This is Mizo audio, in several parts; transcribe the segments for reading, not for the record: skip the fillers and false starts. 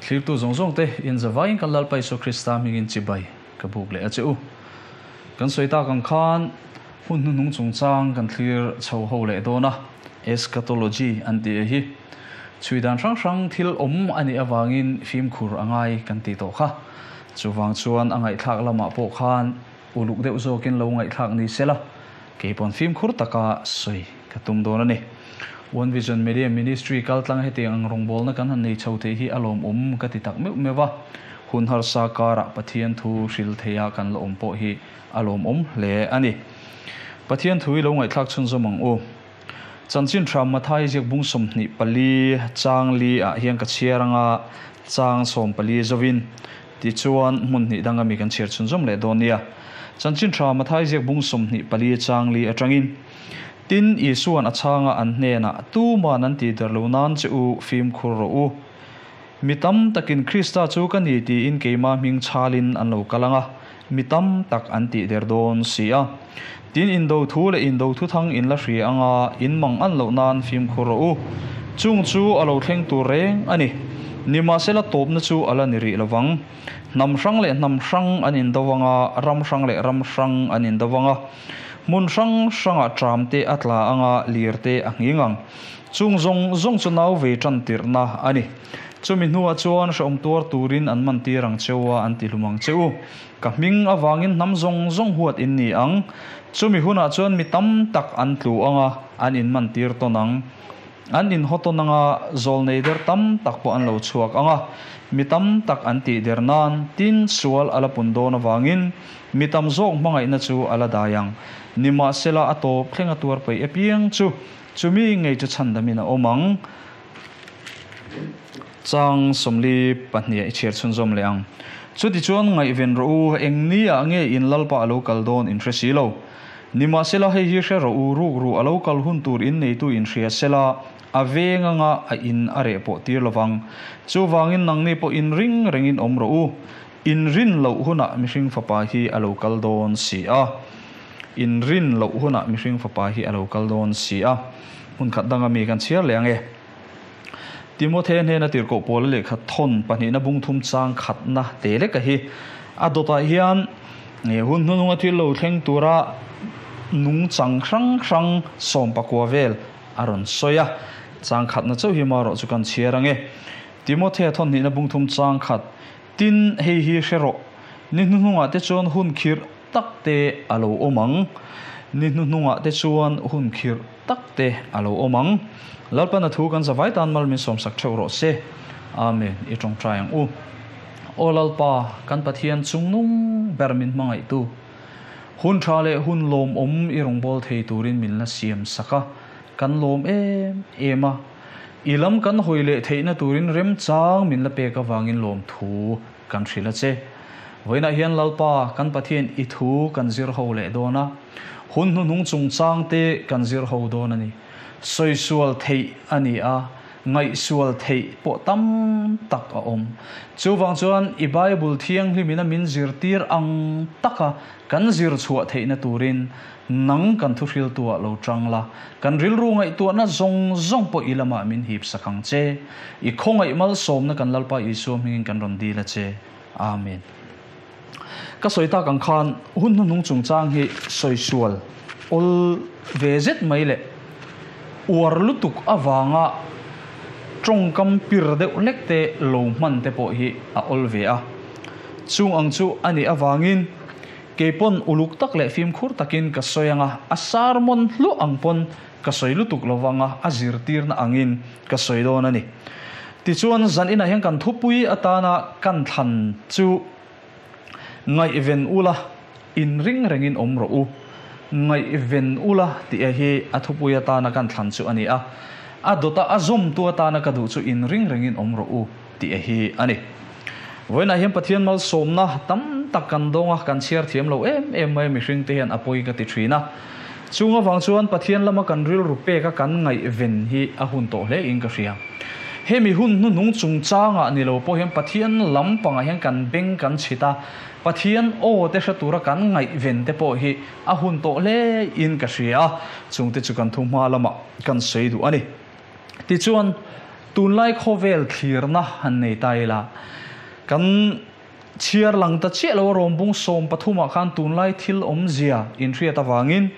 Thlirtu zawng zawng te in zavaiin kan Lalpa Isua Krista hmingin chibai ka buk leh a che u. Kan sawi tak ang khan hun hnuhnung chungchang kan thlir chho ho leh dawn a, eschatology an tih hi chhui dan hrang hrang thil awm a nih avangin fimkhur a ngai kan tih tawh kha. Chuvang chuan a ngaihthlak lamah pawh khan uluk deuh zawkin lo ngaihthlak ni sela, keipawn fimkhur taka sawi ka tum dawn a ni. One Vision Media Ministry kaltlang hetiang ang rawngbawlna kan han nei chho theih hi a lawmawm ka ti tak meuh meuh va, hun harsa karah Pathian thu hril theia kan la awm pawh hi a lawmawm hle a ni. Pathian thu i lo ngaihthlak chhunzawm ang u. Chanchin tha Mathai ziak bung 24 chang li ah hian ka chhiar anga chang 14 zovin tichuan hmun hnih danga mi kan chhiar chhunzawm leh dawn nia. Chanchin tha Mathai ziak bung 24 chang li atangin Tin Isuan a chhanga an hnenah tuman an ti der lo nan che u fimkhur rawh u. Mi tam takin Krista chu ka ni tiin keima hming chhalin an lo kal anga mi tam tak an ti der dawn si a. Tin indo thu leh indo thu thang in la hria anga in mang an loh nan fimkhur rawh u. Chung chu a lo thleng tur reng a ni. Nimahsela tawpna chu a la ni rih lovang. Hnam hrang leh hnam hrang an indo anga ram hrang leh ram hrang an indo anga hmun hrang hrangah tram te a tla anga lir te a nghing ang. Chung zawng zawng chu nau ve tan tirhna a ni. Chumi hnuah chuan hreawm tuar turin an man tir ang cheu a an ti hlum ang che u. Ka hming avangin hnam zawng zawng huat in ni ang. Chumi hunah chuan mi tam tak an tlu anga an in man tir tawn ang. An in haw tawn anga zawl nei der tam tak pawh an lo chhuak anga mi tam tak an tih der nan tin sual a la pun dawn avangin mi tam zawk hmangaihna chu a la dai ang. Nimahsela a tawp thlenga tuar peih apiang chu chumi ngei chu chhandamin a awm ang. Chang 42 i chhiar chhunzawm leh ang. Chuti chuan ngaihven rawh u, eng ni ah nge in Lalpa a lo kal dawn in hre si lo. Nimahsela hei hi hre rawh u, ruk ru a lo kal hun tur in neitu in hria sela, a veng anga a in a reh pawh tir lovang. Chuvangin nangni pawh in ring rengin awm rawh u, in rin loh hunah mihring fapa hi a lo kal dawn si a. In rin loh hunah mihring fapa hi a lo kal dawn si a. Hmun khat danga mi kan chhiar leh ang e. Timothy hnena tirhkoh pawl lehkha thawn pahnihna bung thum chang khatna te leka hi a dawtah hian hun hnuhnunga thil lo thleng tura nung chang hrang hrang 14 vel a rawn sawi a. Chang khatna chauh hi marawh chu kan chhiar ang e. Timothy thawn hnihna bung thum chang khat tin hei hi hre rawh. Ni hnuhnungah te chuan hun khirh tak te a lo awm ang. Ni hnuhnungah te chuan hun khirh tak te a lo awm ang. Lalpan a thu kan zavai tan mal min sawmsak theuh rawh se. Amen. I tawngtai ang u. Aw Lalpa, kan Pathian chungnung ber min hmangaih tu. Hun tha leh hun lawm awm i rawngbâwl thei turin min la siam sak a. Kan lawm em em a. I lam kan hawi leh theihna turin remchang min la pek avangin lawm thu kan hrilh a che. Vawiinah hian Lalpa, kan Pathian i thu kan zir ho leh dawn a. Hun hnuhnung chungchang te kan zir ho dawn a ni. Sawi sual theih a ni a, ngaihsual theih pawh tam tak a awm. Chuvang chuan i Bible thianghlimin a min zir tir ang taka kan zir chhuah theihna turin nang kan thu hril tuah lo tang la. Kan rilru ngaihtuahna zawng zawng pawh i lamah min hip sak ang che. I khawngaih malsawmna kan Lalpa Isua hmingin kan rawn dil a che. Amen. Ka sawi tak ang khan hun hnuhnung chungchang hi sawi sual awl ve zet mai leh uar lutuk awanga tawngkam pir deuh hlek te lo hman te pawh hi a awl ve a. Chung ang chu ani awangin keipaw'n uluk tak leh fimkhur takin ka sawi anga a sermon hluah ang pawn ka sawi lutuk lovanga a zir tirna angin ka sawi dawn a ni. Tichuan zan inah hian kan thupui atana kan thlan chu ngaihven ula in ring rengin awm rawh u. Ngaihven ula tih hi a thupui atana kan thlan chu a ni a. A dawta a zawm tu atana ka duh chu in ring rengin awm rawh u tih hi a ni. Vawiinah hian Pathian malsawmna tam tak kan dawnga kan chhiar thiam lo em em mai mihring te hian a pawi ka ti thin a. Chung awang chuan Pathian lama kan rilru pek a kan ngaihven hi a hun tawh hle in ka hria. Hemi hun hnuhnung chungchangah ni lo pawh hian Pathian lam pangah hian kan beng kan chhit a, Pathian aw te hre tura kan ngaihven te pawh hi a hun tawh hle in ka hria. Chung te chu kan thu hma lamah kan sawi duh a ni. Tichuan. Tunlai khawvel thlirna han nei ta ila, kan chhiar lang ta chiah lo a Rom bung 13 ah khan tunlai thil awmzia inhriat avangin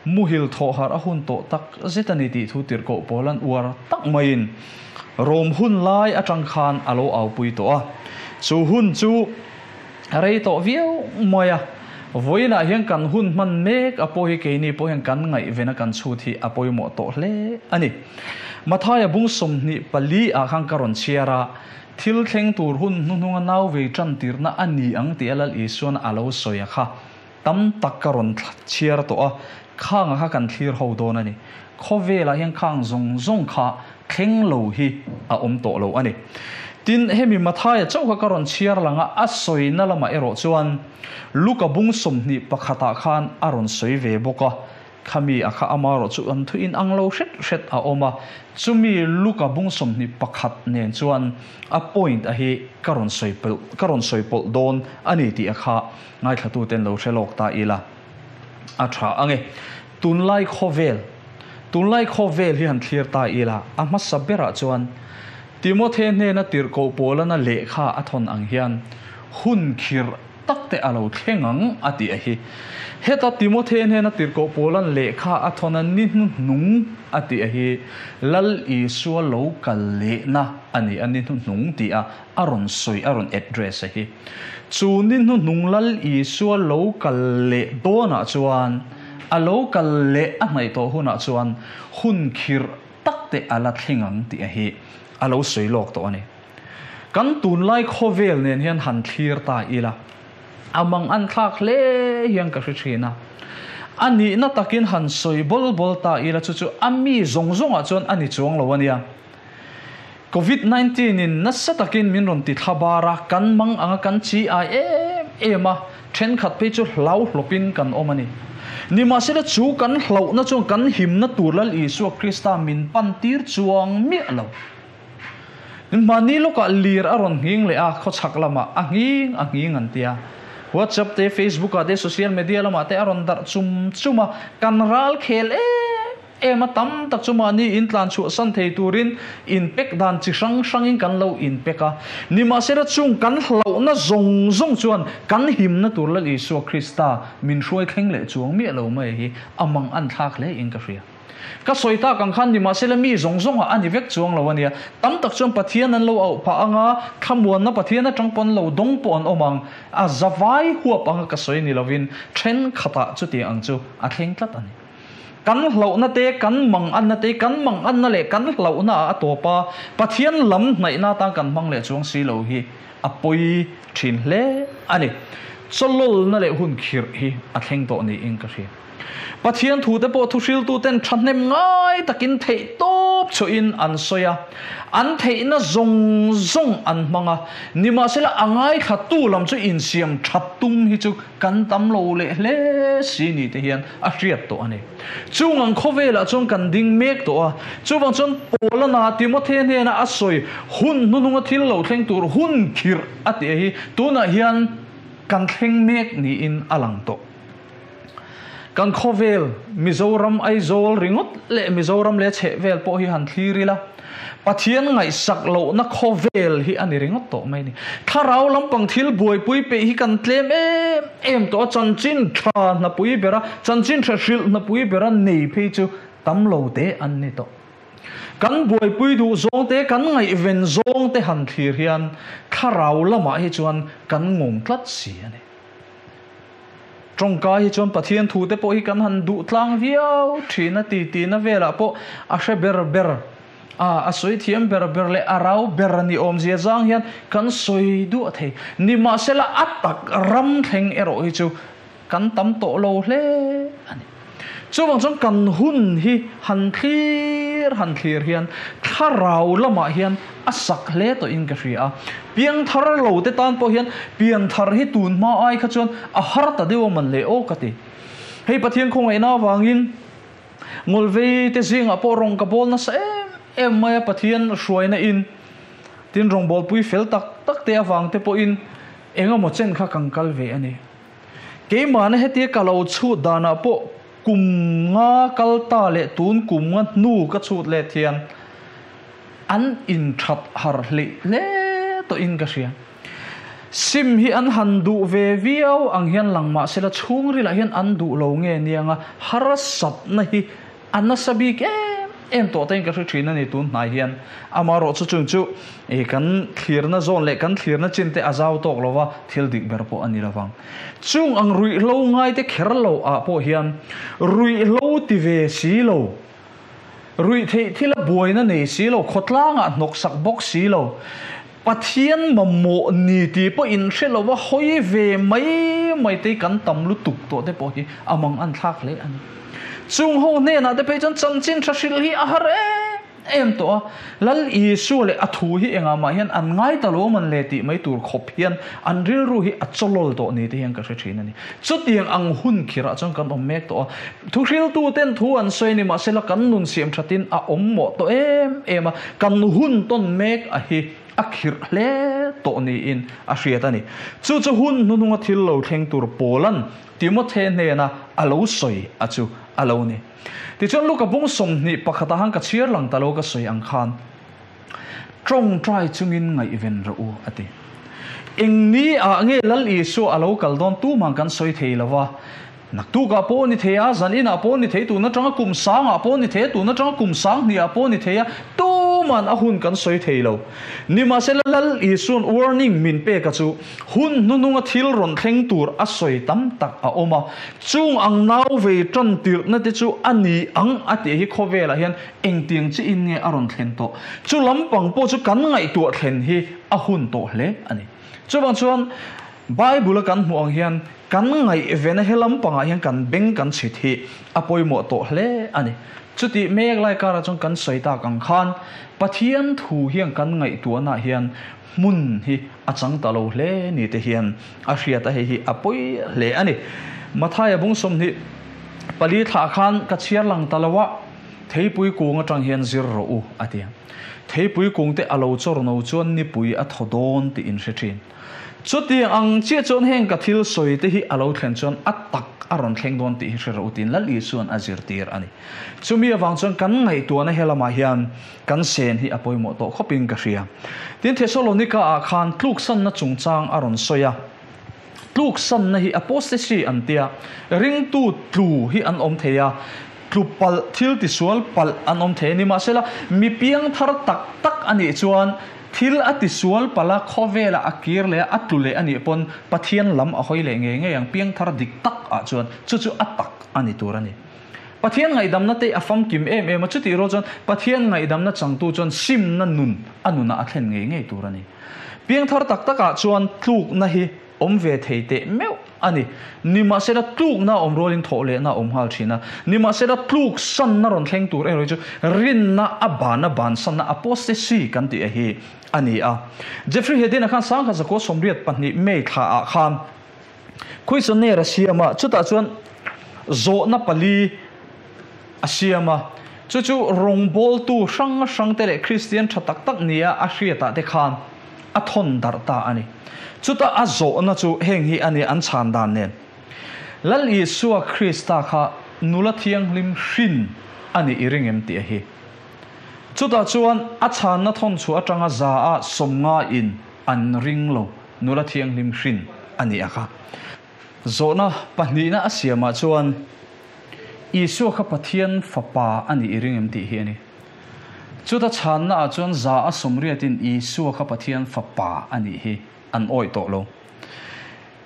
muhil thawh harh a hun tawh tak zet a ni tih thu tirhkoh pawl an uar tak maiin Rom hun lai atang khan a lo aupui tawh a. Chu hun chu rei tawh viau mai a, vawiinah hian kan hun hman mek a pawh hi keini pawh hian kan ngaihven a kan chhut hi a pawimawh tawh hle a ni. Mathaia bung 24 ah khan ka rawn chhiar a, thil thleng tur hun hnuhnunga nau vei tan tirna a ni ang tih a Lal Isuan a lo sawi a kha tam tak ka rawn chhiar tawh a, khang a kha kan thlir ho dawn a ni. Khawvelah hian khang zawng zawng kha thleng lo hi a awm tawh lo a ni. Tin, hemi Mathaia chauh kha ka rawn chhiar lang a, a sawina lamah erawh chuan Luka bung 21 ah khan a rawn sawi ve bawk a, khami a kha amarawh chu an thu inang lo hret hret a awm a, chumi Luka bung 21 nen chuan a point a hi ka rawn sawi pelh ka rawn sawi pawlh dawn a ni tih a kha ngaithlatuten lo hre lawk ta ila a tha ang e. Tunlai khawvel Tunlai khawvel hi han thlir ta ila, a hmasa berah chuan Timothy hnena tirhkoh Paulana lehkha a thawn ang hian hun khirh tak te a lo thleng ang a tih a hi. Heta Timothy hnena tirhkoh Paulan lehkha a thawn a ni hnuhnung a tih a hi Lal Isua lo kal lehna a ni a ni hnuhnung tih a a rawn sawi a rawn address a hi. Chu ni hnuhnung Lal Isua lo kal leh dawnah chuan a lo kal leh a hnaih tawh hunah chuan hun khirh tak te a la thleng ang tih a hi a lo sawi lawk tawh a ni. Kan tunlai khawvel nen hian han thlir ta ila, a mang an thlak hle hian ka hre thin a. A nihna takin han sawi bawl bawl ta ila chu chu a mi zawng zawngah chuan a ni chuang lo a nia. Covid 19 in nasa takin min rawn ti thla bar a, kan mang anga kan chi ai em em a, thenkhat phei chu hlau hlawpin kan awm a ni. Nimahsela chu kan hlauhna chuan kan himna tur Lal Isua Krista min pan tir chuang miah lo. Mahni lawkah lir a rawn nghing leh a, khawchhak lamah a nghing a nghing an ti a. WhatsApp te, Facebook ah te, social media lamah te a rawn darh chum chum a, kan ral khel em em a, tam tak chu mahni in tlan chhuahsan thei turin inpek dan chi hrang hrangin kan lo inpek a. Nimahsela chung kan hlauhna zawng zawng chuan kan himna tur Lal Isua Krista min hruai thleng leh chuang miah lo mai hi a mang an thlak hle in ka hria. Ka sawi tak ang khan nimahsela mi zawng zawngah a ni vek chuang lo a nia. Tam tak chuan Pathian an lo auh phah ang a, thlamuanna Pathian atang pawh an lo dawng pawh an awm ang. A zavai huap anga ka sawi ni lovin thenkhatah chutiang ang chu a thleng tlat a ni. Kan hlauhna te, kan mang anna te, kan mang anna leh kan hlauhna ah a tawp a, Pathian lam hnaihna atan kan hmang leh chuang si lo hi a pawi thin hle a ni. Chawlawlna leh hun khirh hi a thleng tawh niin ka hria. Pathian thute pawh thuhriltuten thahnem ngai takin theih tawp chhuahin an sawi a, an theihna zawng zawng an hmang a. Nimahsela a ngaithla lam chu insiam that tum hi chu kan tam lo leh hle si ni te hian a hriat tawh a ni. Chung ang khawvelah chuan kan ding mek tawh a, chuvang chuan Paulana Timothy hnena a sawi hun hnuhnunga thil lo thleng tur hun khirh a tih hi tunah hian kan thleng mek niin a lang tawh. Kan khawvel Mizoram Aizawl ringawt leh Mizoram leh chhehvel pawh hi han thlir ila, Pathian ngaihsak lohna khawvel hi a ni ringawt tawh mai a ni. Thlarau lampang thil buaipui peih hi kan tlem em em tawh a, chanchin tha hnapui bera, chanchin tha hrilh hnapui bera nei phei chu tam lo te an ni tawh. Kan buaipui duh zawng te, kan ngaihven zawng te han thlir hian thlarau lamah hi chuan kan ngawng tlat si a ni. Tawngka hi chuan Pathian thu te pawh hi kan han duh tlang viau thin a ti tihna velah pawh a hre ber ber a, a sawi thiam ber ber leh a rau ber a ni awmzia zang hian kan sawi duah thei. Nimahsela a tak ram thleng erawh hi chu kan tam tawh lo hle a ni. Chuvang chuan kan hun hi han thlir han thlir hian thlarau lamah hian a sak hle tawhin ka hria a. Piangthar lo te tan pawh hian pianthar hi tun hma ai kha chuan a har ta deuh a man le aw ka ti. Hei Pathian khawngaihna avangin Ngawlvei te zingah pawh rawng ka bawl nasa em em mai a Pathian hruaina in tin rawngbawlpui fel tak tak te avang te pawhin eng emaw chen kha kan kal ve a ni. Keimahna hetia ka lo chhut danah pawh kum nga kal ta leh tun kum nga hnu ka chhut let hian. an inthat har hleih hle tawhin ka hria. Sim hi an han duh ve viau ang hian lang mah sela chhungrilah hian an duh lo nge nianga harsatna hi a nasa bik em em tawh te in ka hre thin a ni tun hnai hian. Amaherawh chu chung chu kan thlirna zawn leh kan thlirna chin te a zau tawk lova thil dik ber pawh a ni lovang. Chung ang ruihhlo ngai te kher lo ah pawh hian ruihhlo ti ve si lo, Ruih theih thil a buaina nei si lo, khawtlangah hnawksak bawk si lo, Pathian mamawh ni tih pawh inhre lova hawi ve mai mai te hi kan tam lutuk tawh te pawh hi a mang an thlak hle a ni. Chung ho hnenah te phei chuan chanchin tha hrilh hi a har em em tawh a, Lal Isua leh a thu hi engah mah hian an ngai ta lo man le tih mai tur khawp hian an rilru hi a chawlawl tawh ni te hian ka hre thin a ni. Chutiang ang hun khirah chuan kan awm mek tawh a, Thuhriltuten thu an sawi ni mahsela kan nun siam thatin a awm mawh tawh em em a, kan hun tawn mek a hi a khirh hle tawh niin a hriat a ni. Chu chu hun hnuhnunga thil lo thleng tur Paula'n Timothe hnena a lo sawi a chu a lo ni. Tichuan Luka bung 21 ah han ka chhiar lang ta lo ka sawi ang khan, Tawngtai chungin ngaihven rawh u, a ti. Eng ni ah nge Lal Isua a lo kal dawn tumah kan sawi thei lo va. Naktukah pawh ni thei a, zan inah pawh ni thei, tun atanga kum sangah pawh ni thei a, tun atanga kum sang hniah pawh ni thei a, tuman a hun kan sawi thei lo. Nimahsela Lal Isua'n warning min pek a chu hun hnuhnunga thil rawn thleng tur a sawi tam tak a awm a, chung ang nau vei tan tirhna te chu a ni ang a tih hi khawvelah hian Engtiang chiin nge a rawn thlen tawh? Chu lampang pawh chu kan ngaihtuah thlen hi a hun tawh hle a ni. Chuvang chuan Bible-a kan hmuh ang hian kan ngaihvena he lampangah hian kan beng kan chhit hi a pawimawh tawh hle a ni. Chutih mek lai karah chuan kan sawi tak ang khan Pathian thu hian kan ngaihtuahnaah hian hmun hi a chang ta lo hle ni te hian a hriat a, hei hi a pawi hle a ni. Mathaia bung 24 thlah khan ka chhiar lang ta lo a. Theipui kung atang hian zir rawh u, a ti a. Theipui kung te a lo chawr no chuan nipui a thaw dawn tih in hre thin. Chutiang ang chiah chuan heng ka thil sawi te hi a lo thlen chuan a tak a rawn thleng dawn tih hi hre rawh u tiin Lal Isua'n a zirtir a ni. Chumi avang chuan kan ngaihtuahna he lamah hian kan sen hi a pawimawh tawh khawpin ka hria. Tin, Thesalonika ah khan tluksanna chungchang a rawn sawi a. Tluksanna hi apostasy an tia, ringtu tlu hi an awm thei a, tlu palh, thil tisual palh an awm thei a ni. Mahsela, mi piangthar tak tak a nih chuan thil a tisual palh a, khawvelah a kir leh a, a tlu leh a nih pawn Pathian lam a hawi leh ngei ngei ang, piangthar dik tak ah chuan chu chu a tak a ni tur a ni. Pathian ngaihdamna te a famkim em em a, chutih rual chuan Pathian ngaihdamna changtu chuan simna nun a nunah a thlen ngei ngei tur a ni. Piangthar tak takah chuan tlukna hi awm ve thei teh meuh a ni. Nimahsela tlukna a awm rualin thawh lehna a awm nghal thin a. Nimahsela tluk sanna rawn thleng tur erawh hi chu rinna a bana bansanna, apostasy, kan tih hi a ni a. Jeffrey Hedin-a khan 1982 May thlaah khan questionnaire a siam a, chutah chuan zawhna pali a siam a, chu chu rawngbawltu hrang hrang te leh Kristian tha tak tak nia a hriatah te khan a thawn darh ta a ni. Chuta a zawhna chu heng hi a ni an chhan dan nen. Lal Isua Krista kha nula thianghlim hrin a nih i ring em tih a hi. Chutah chuan a chhanna thawn chhuah atanga za a 50 in an ring lo nula thianghlim hrin a ni a kha. Zawhna pahnihna a siamah chuan Isua kha Pathian fapa a nih i ring em tih hi a ni. Chuta chhannaah chuan za a 80in Isua kha Pathian fapa a nih hi an awih tawh lo.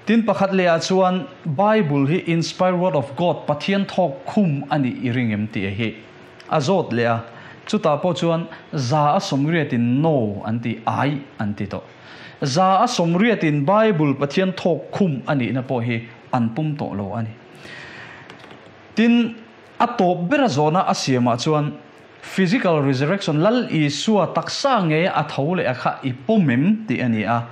Tin pakhat lehah chuan Bible hi inspired word of God, Pathian thawk khum a nih i ring em tih hi a zawt leh a. Chutah pawh chuan za a 80in no an ti, ai an ti tawh. Za a 80in Bible Pathian thawk khum a nihna pawh hi an pum tawh lo a ni. Tin, a tawp bera zawhna a siamah chuan physical resurrection, Lal Isua taksa nge a tho leh a kha i pawm em tih a ni a.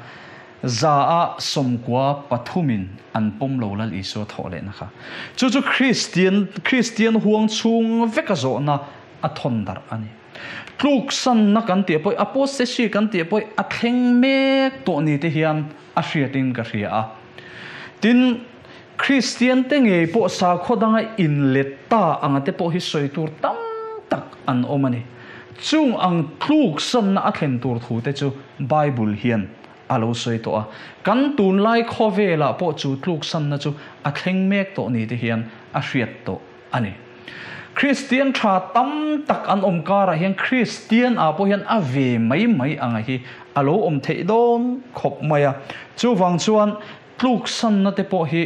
Za a 93in an pawm lo Lal Isua thawh lehna kha. Chu chu Kristian, Kristian huang chhung veka zawhna a thawn darh a ni. Tluksanna kan tih pawh, apostasy kan tih pawh a thleng mek tawh ni te hian a hriatin ka hria a. Tin, Kristian te ngei pawh sakhaw danga inlet ta anga te pawh hi sawi tur tam tak an awm a ni. Chung ang tluksanna a thlen tur thu te chu Bible hian a lo sawi tawh a. Kan tunlai khawvelah pawh chu tluksanna chu a thleng mek tawh ni te hian a hriat tawh a ni. Kristian tha tam tak an awm karah hian Kristian ah pawh hian a ve mai mai anga hi a lo awm theih dawn khawp mai a. Chuvang chuan tluksanna te pawh hi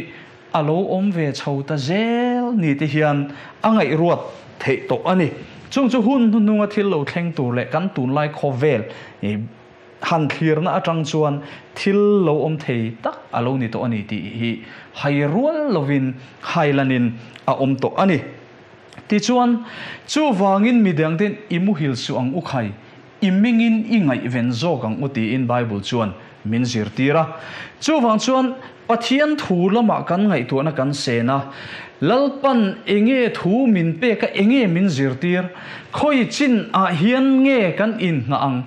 a lo awm ve chho ta zel ni te hian a ngaihruat theih tawh a ni. Chung chu hun hnuhnunga thil lo thleng tur leh kan tunlai khawvel han thlirna atang chuan thil lo awm thei tak a lo ni tawh a ni tih hi hai rual lovin hailanin a awm tawh a ni. Tichuan, chuvangin midangten i muhil suh ang u khai, i mengin i ngaihven zawk ang u tiin Bible chuan min zirtir a. Chuvang chuan Pathian thu lamah kan ngaihtuahna kan sen a, Lalpan enge thu min pek a, enge min zirtir, khawi chin ah hian nge kan inngah ang,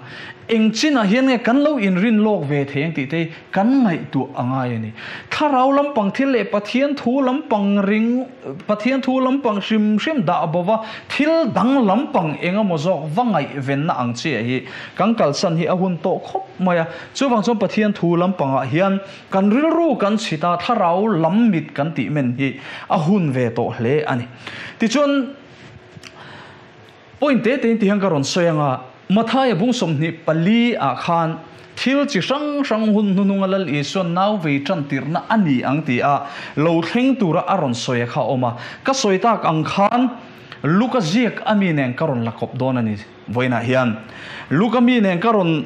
eng chin ah hian nge kan lo inrin lawk ve thei ang tih te hi kan ngaihtuah a ngai a ni. Thlarau lampang thil leh Pathian thu lampang ring, Pathian thu lampang hrim hrim dah bova thil dang lampang eng emaw zawk va ngaihvenna ang chiah hi kan kalsan hi a hun tawh khawp mai a. Chuvang chuan Pathian thu lampangah hian kan rilru kan chhit a, thlarau lam mit kan tih men hi a hun ve tawh hle a ni. Tichuan, Point te tein ti hian ka rawn sawi ang a, Mathaia bung 24 ah khan thil chi hrang hrang hun hnuhnunga Lal Isuan nau vei tan tirhna a ni ang ti a lo thleng tura a rawn sawi a kha a awm a. Ka sawi tak ang khan Luka ziak a mi nen ka rawn la kawp dawn a ni. Vawiinah hian Luka mi nen ka rawn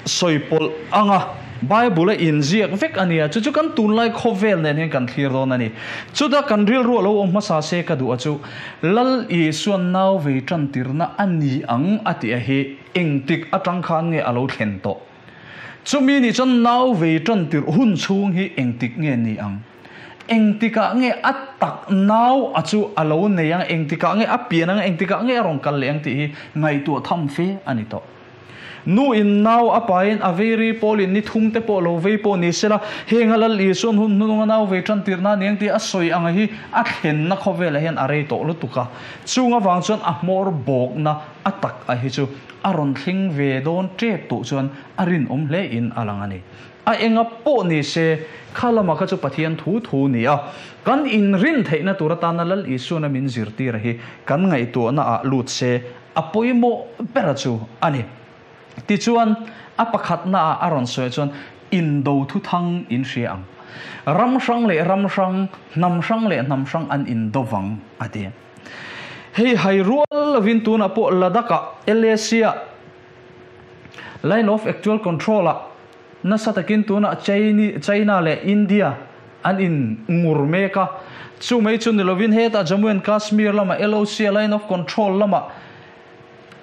sawi pawlh ang a, Bible a inziak vek a nia, chu chu kan tunlai khawvel nen hian kan thlir dawn a ni. Chuta kan rilru a lo awm hmasa se ka duh a chu, Lal Isuan nau vei tantirna a ni ang a tih a hi engtik atang khan nge a lo thlen tawh? Chumi nih chuan nau vei tantirh hun chhung hi engtik nge ni ang? Engtikah nge a tak nau a chu a lo nei ang, engtikah nge a pian ang, engtikah nge a rawn kal leh ang tih hi ngaihtuah tham fe a ni tawh. Nu in nau a pain a vei ri pawlin ni thum te pawh lo vei pawh ni sela, heng a Lal Isuan hun hnununga nau vei tan tirhna a ni ang tih a sawi ang hi a thlenna khawvelah hian a rei tawh lutuk a. Chung avang chuan a hmawr bawkna a tak a hi chu a rawn thleng ve dawn tep tawh chuan a rinawm hle in a lang a ni. A enga pawh ni se, kha lama kha chu Pathian thu thu ni a, kan inrin theihna tur atana Lal Isuana min zirtir hi kan ngaihtuahna ah lut se a pawimawh bera chu a ni. Tichuan, a pakhatna ah a rawn sawi chuan indo thuthang in hria ang. Ram hrang leh ram hrang, hnam hrang leh hnam hrang an indo vang a ti. Hei hai rual lovin tunah pawh Ladakh-ah, LAC-ah, Line of Actual Control-ah nasa takin tunah China leh India an in ngur mek a, chu mai chu ni lovin hetah Jammu and Kashmir lamah LOC-a Line of Control lamah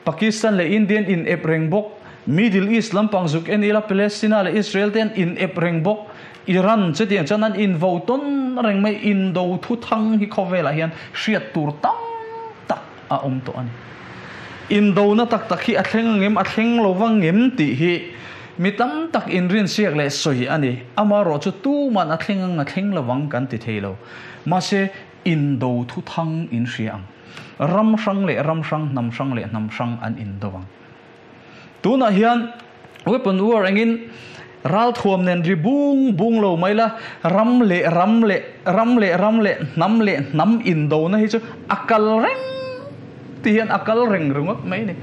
Pakistan leh India an in ep reng bawk, Middle East lampang zuk en ila Palestina leh Israel te an in ep reng bawk, Iran chutiang chuan an in vo tawn reng mai, indo thuthang hi khawvelah hian hriat tur tam tak a awm tawh a ni. Indona tak tak hi a thleng angem, a thleng lo vangem tih hi mi tam tak inrinsiak leh sawi a ni. Amaherawh chu tuman a thleng ang, a thleng lo vang kan ti thei lo. Mahse, indo thuthang in hria ang. Ram hrang leh ram hrang, hnam hrang leh hnam hrang an indo ang. Tunah hian weapon war engin ralthuam nen ri bung bung lo mai la, ram leh ram leh ram leh ram leh hnam leh hnam indona hi chu a kal reng ti hian a kal reng ringawt mai a ni.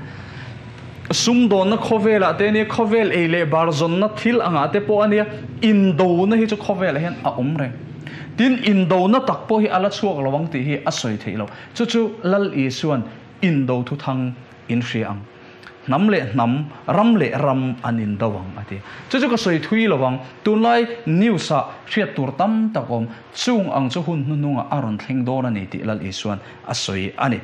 Sumdawnna khawvelah te ania, khawvel ei leh bar zawnna thil angah te pawh ania, indona hi chu khawvelah hian a awm reng. Tin, indona tak pawh hi a la chhuak lo ang tih hi a sawi theih lo. Chu chu Lal Isuan indo thuthang in hria ang. Hnam leh hnam, ram leh ram an indo ang, a ti. Chu chu ka sawi thui lo ang. Tunlai news ah hriat tur tam tak awm. Chung ang chu hun hnuhnungah a rawn thleng dawn a ni tih Lal Isuan a sawi a ni.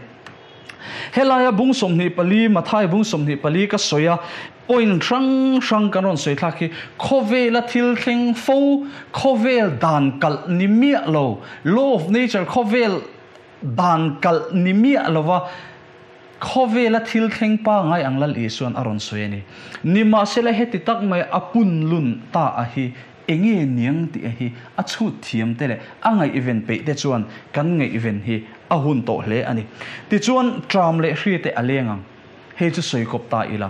Helaia bung 24, Mathai bung 24 ka sawi a, point hrang hrang kan rawn sawi thlak hi khawvela thil thleng fo, khawvel dan kalh ni miah lo, law of nature khawvel dan kalh ni miah lova, Khawvela thil thleng pangai ang Lal Isuan a rawn sawi a ni. Nimahsela heti tak mai a pun lun ta a hi enge niang tih a hi a chhut thiam te leh a ngaihven peih te chuan kan ngaihven hi a hun tawh hle a ni. Tichuan tram leh hri te a leng ang. Hei chu sawi kawp ta ila.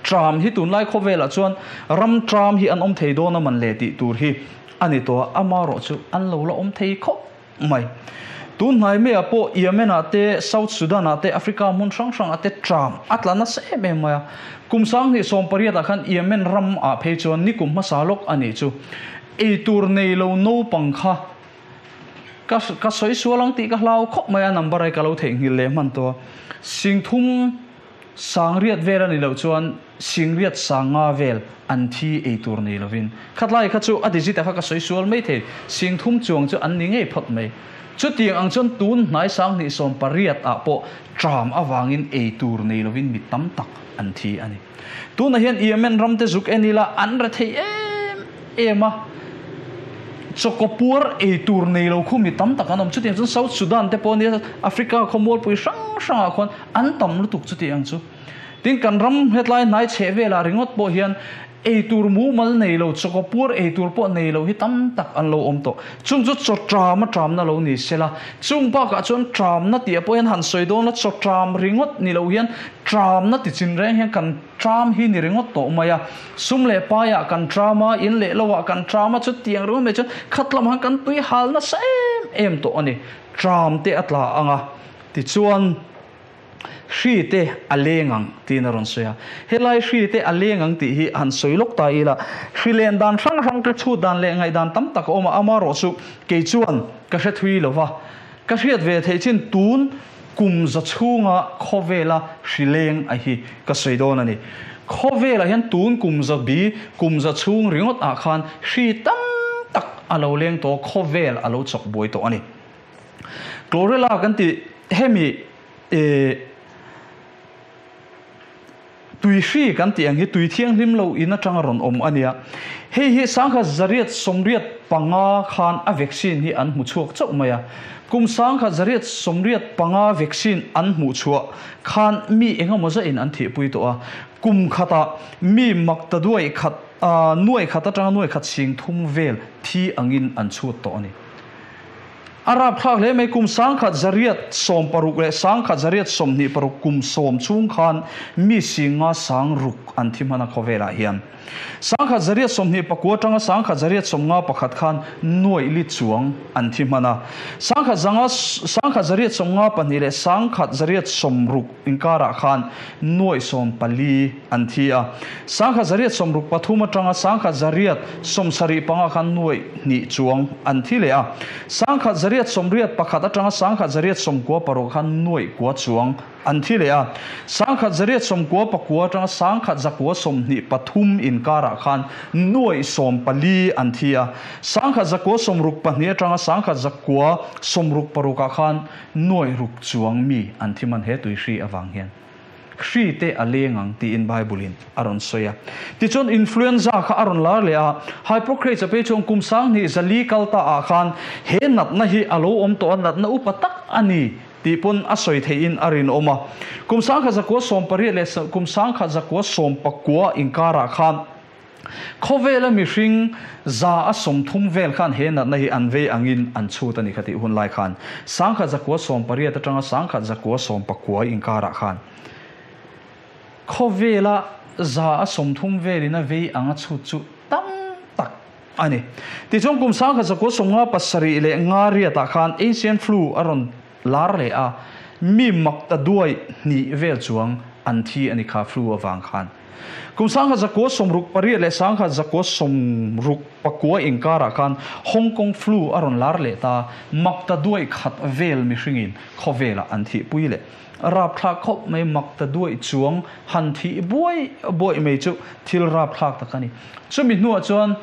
Tram hi tunlai khawvelah chuan ram tram hi an awm thei dawn a man le tih tur hi a ni tawh a, amarawh chu an lo la awm thei khawp mai. Tun hnai maiah pawh Yemen ah te, South Sudan ah te, Africa hmun hrang hrang ah te tram a tla nasa em em mai a. Kum 2018 ah khan Yemen ram ah phei chuan nikum hmasa lawk a nih chu. Eitur nei lo naupang kha Ka ka sawi sual ang tih ka hlau khawp mai a, number ai ka lo theihnghilh leh hman tawh a. Singthum sangriat vel a ni loh chuan singriat sanga vel an thi ei tur nei lovin. Khatlai kha chu a digit ah kha ka sawi sual mai thei, singthum chuang chu an ni ngei phawt mai. Chutiang ang chuan tun hnai 2018 ah pawh tram avangin ei tur nei lovin mi tam tak an thi a ni. Tunah hian Yemen ram te zuk en ila an re thei em em a, chawkaw puar ei tur nei lo khu mi tam tak an awm. Chutiang chuan South Sudan te pawh nia Africa khawmualpui hrang hrangah khuan an tam lutuk chutiang chu. Tin kan ram hetlai hnai chheh velah ringawt pawh hian ei tur mumal nei lo, chawkaw puar ei tur pawh nei lo hi tam tak an lo awm tawh. Chung chu chaw tram a tramna lo ni sela, chung bakah chuan tramna tih ah pawh hian han sawi dawn la, chaw tram ringawt ni lo hian Tramna ti chin reng hian kan tram hi ni ringawt tawh mai a, sum leh paiah kan tram a, in leh lohah kan tram a, chutiang ringawt mai chuan khat lamah khan kan tui hal nasa em em tawh a ni. Tram te a tla ang a, tichuan hri te a leng ang tiin a rawn sawi a. Helai hri te a leng ang tih hi han sawi lawk ta ila, hri len dan hrang hrang te chhut dan leh ngaihdan tam tak a awm a, amaherawhchu kei chuan ka hre thui lo va, ka hriat ve theih chin tun Kum za chhunga khawvela hri leng a hi ka sawi dawn a ni. Khawvelah hian tun kum za bi, kum za chhung ringawt ah khan hri tam tak a lo leng tawh, khawvel a lo chawk buai tawh a ni. Chlorella kan tih hemi eh Tui hri kan tih ang hi tui thianghlim lo in atanga rawn awm a nia. Hei hi 1985 khan a vaccine hi an hmu chhuak chauh mai a. Kum 1985 vaccine an hmuh chhuah khan mi engemaw zahin an thihpui tawh a. Kum khatah mi makta duai khat nuai khat atanga nuai khat sing thum vel thi angin an chhut tawh a ni. A rapthlak hle mai, kum 1960 leh 1926 kum sawm chhung khan mi singa sang ruk an thi hman a khawvelah hian. 1929 atanga 1951 khan nuaih li chuang an thi hman a. 1952 leh 1960 inkarah khan nuaih 14 an thi a. 1963 atanga 1975 khan nuaih hnih chuang an thi leh a. 1981 atanga 1996 khan nuaih kua chuang an thi leh a. 1999 atanga 1993 inkarah khan nuaih 14 an thi a. 1962 atanga 1966 ah khan nuaih ruk chuang mi an thi man he tui hri avang hian. Hri te a leng ang tiin Bible in a rawn sawi a. Tichuan influenza kha a rawn lar leh a, Hypocrates a phei chuan kum 2004 kal ta ah khan he natna hi a lo awm tawh a, natna upa tak a ni tih pawn a sawi theih in a rinawm a. Kum 1918 leh kum 1919 inkarah khan Khawvela mihring za a 30 vel khan he natna hi an vei angin an chhut a ni kha tih hun lai khan 1918 atanga 1919 inkarah khan khawvela za a 30 velin a vei anga chhut chu tam tak a ni. Tichuan kum 1957 leh nga riatah khan Asian flu a rawn lar leh a, mi makta duai hnih vel chuang an thi a ni kha flu avang khan. Kum 1968 leh 1969 inkarah khan Hong Kong flu a rawn lar leh ta, makta duai khat vel mihringin khawvelah an thihpui leh. Rapthlak khawp mai makta duai chuang han thih buai buai mai chu thil rapthlak tak a ni. Chumi hnuah chuan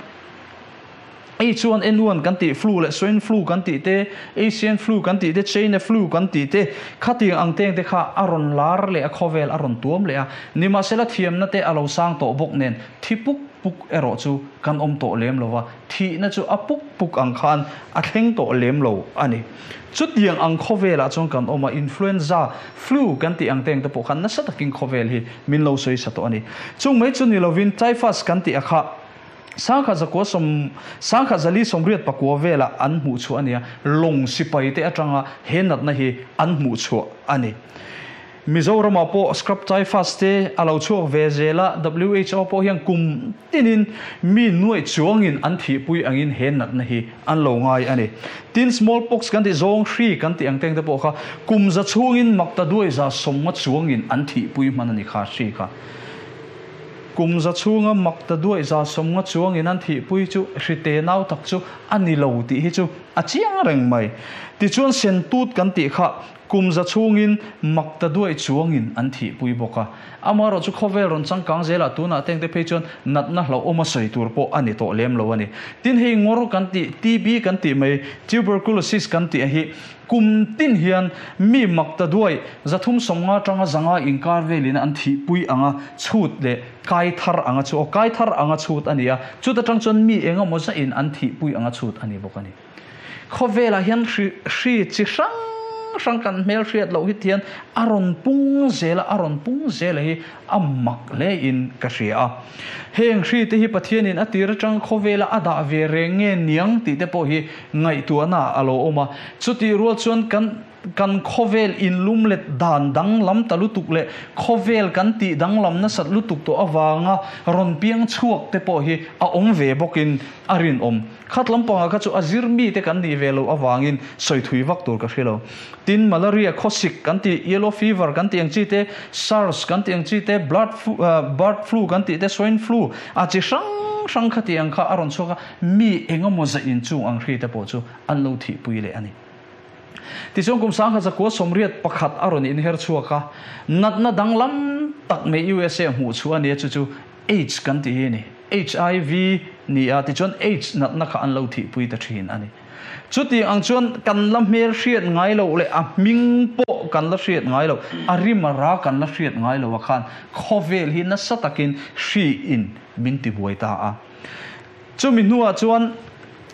H1N1 kan tih flu leh swine flu kan tih te, Asian flu kan tih te, China flu kan tih te, khatiang ang teng te kha a rawn lar leh a khawvel a rawn tuam leh a. Nimahsela thiamna te a lo sang tawh bawk nen thi puk puk erawh chu kan awm tawh lem lo va, thihna chu a puk puk ang khan a thleng tawh lem lo a ni. Chutiang ang khawvelah chuan kan awm a, influenza, flu kan tih ang teng te pawh khan nasa takin khawvel hi min lo sawi sa tawh a ni. Chung mai chu ni lovin typhus kan tih a kha 1984 velah an hmuh chhuah a ni a, lawng sipai te atanga he natna hi an hmuh chhuah a ni. Mizoramah pawh scrub typhus te a lo chhuak ve zel a, WHO pawh hian kum tinin mi nuaih chuangin an thihpui angin he natna hi an lo ngai a ni. Tin, smallpox kan tih zawng hri kan tih ang teng te pawh kha kum za chhungin makta duai za sawmnga chuangin an thihpui hman a ni kha hri kha. Kum za chhunga makta duai za sawmnga chuangin an thihpui chu hri te nau tak chu a ni lo tih hi chu a chiang reng mai. Tichuan sentut kan tih kha Kum za chhungin mak ta duai chuangin an thihpui bawk a. Amaherawh chu khawvel rawn changkang zelah tunah tengte phei chuan natna hlauhawm a sawi tur pawh a ni tawh lem lo a ni. Tin hei ngawr kan tih, TB kan tih mai, tuberculosis kan tih a hi kum tin hian mi mak ta duai 350 atanga 500 inkar velin an thihpui anga chhut leh kai thar anga chu aw kai thar anga chhut a ni a, chuta tang chuan mi engemaw zahin an thihpui anga chhut a ni bawk a ni. Khawvelah hian hri hri chi hrang hrang kan hmel hriat loh hi tian a rawn pung zel a, a rawn pung zel a hi a mak hle in ka hria a. Heng hri te hi Pathianin a tir atang khawvela a dah ve reng nge niang tih te pawh hi ngaihtuahna a lo awm a. Chutih rual chuan kan Kan khawvel inlum let dan danglam ta lutuk leh khawvel kan tih danglam nasat lutuk tawh avanga rawn piang chhuak te pawh hi a awm ve bawkin a rinawm. Khat lampangah kha chu a zir mite kan nih ve loh avangin sawi thui vak tur ka hre lo. Tin, malaria, khawsik kan tih, yellow fever kan tih ang chi te, SARS kan tih ang chi te, blood bird flu kan tih te, swine flu a chi hrang hrang kha tih ang kha a rawn chhuak a, mi engemaw zaih inchung ang hri te pawh chu an lo thihpui leh a ni. Tichuan kum 1981 a rawn inher chhuak a, natna danglam tak mai USA hmuh chhuah a ni a, chu chu AIDS kan tih hi a ni. HIV ni a, tichuan AIDS natna kha an lo thihpui ta thin a ni. Chutiang ang chuan kan la hmel hriat ngai loh leh a hming pawh kan la hriat ngai loh, a rim a ra kan la hriat ngai loh a khan khawvel hi nasa takin hriin min tibuai ta a. Chumi hnuah chuan